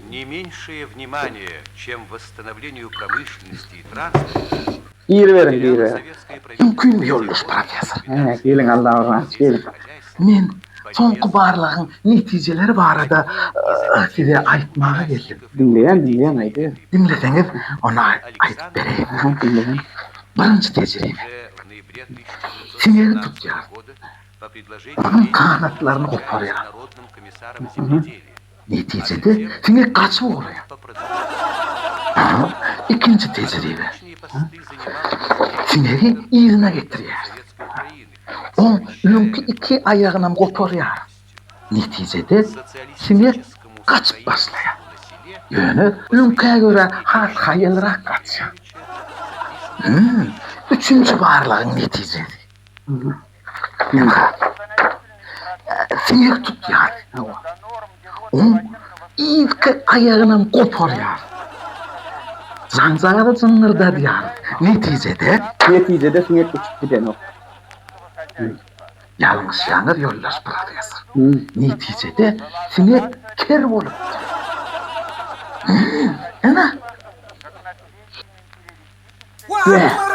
Не меньшее внимание, чем восстановлению промышленности и транспорта, Giriberiň, giriberiň. Mümkinmi, ýoldaş professor? Hä, geliň Allaorazan, geliň. Men soňky barlagyň netijeleri barada size aýtmaga geldim. Diňleýän, diňleýän, aýdyber. Diňleseňiz, onda aýdyp bereýin. Aha, diňleýän. Birinji tejribe. Siňegi tutýar. Onuň ganatlaryny goparýar. Netijede, siňek gaçyp ugraýar. Ikinji tejribe. Siňegi yzyna getirýär. Oň öňki iki aýagynam goparýar. Netijede, siňek gaçyp başlaýar. Ýöne öňkä görä has haýalrak gaçýar. Üçünji barlagyň netijesi. Ynha, siňek tutýar. Oň yzky aýagynam goparýar. Jaňjagazy jyňňyrdadýar. Netijede. Netijede siňek uçup gidenok. Ýalňyşýaňyz, ýoldaş professor. Netijede siňek ker bolupdyr. Ynha. Bäh!